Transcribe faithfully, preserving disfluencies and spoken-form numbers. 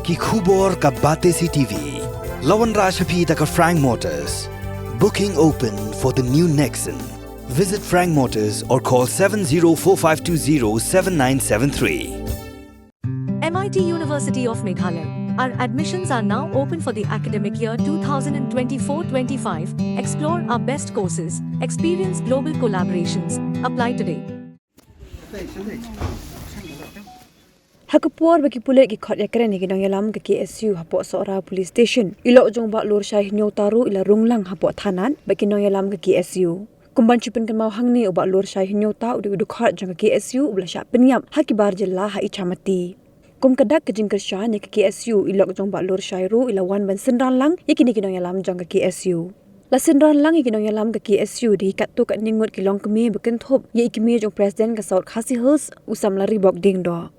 Ki khubor ka Batesi TV. La wanrah sha phi da ka Frank Motors. Booking open for the new Nexon. Visit Frank Motors or call seven zero four five two zero seven nine seven three. M I T University of Meghalaya. Our admissions are now open for the academic year twenty twenty-four twenty-five. Explore our best courses, experience global collaborations. Apply today. Ha ka por ba ki pulit ki khot ïakren ïa ki nongïalam ka K S U hapoh Sohra Police Station, i lok jong u Bah Lurshai Hynñiewta ruh i la rung lang hapoh thanat bad ki nongïalam ka K S U. Kum ban shu pynkynmaw hangne, u Bah Lurshai Hynñiewta u dei u dkhot jong ka K S U uba la shah pynïap ha ki bar jylla ha Ichamati. Kum ka dak ka jingkyrshan ïa ka K S U, i lok jong u Bah Lurshai ruh i la wan ban synran lang ïa kine ki nongïalam jong ka K S U. La synran lang ïa ki nongïalam ka K S U da ki katto katne ngut ki longkmie ba kynthup ïa i kmie jong u President ka South Khasi Hills, u Samla Ribok Diengdoh.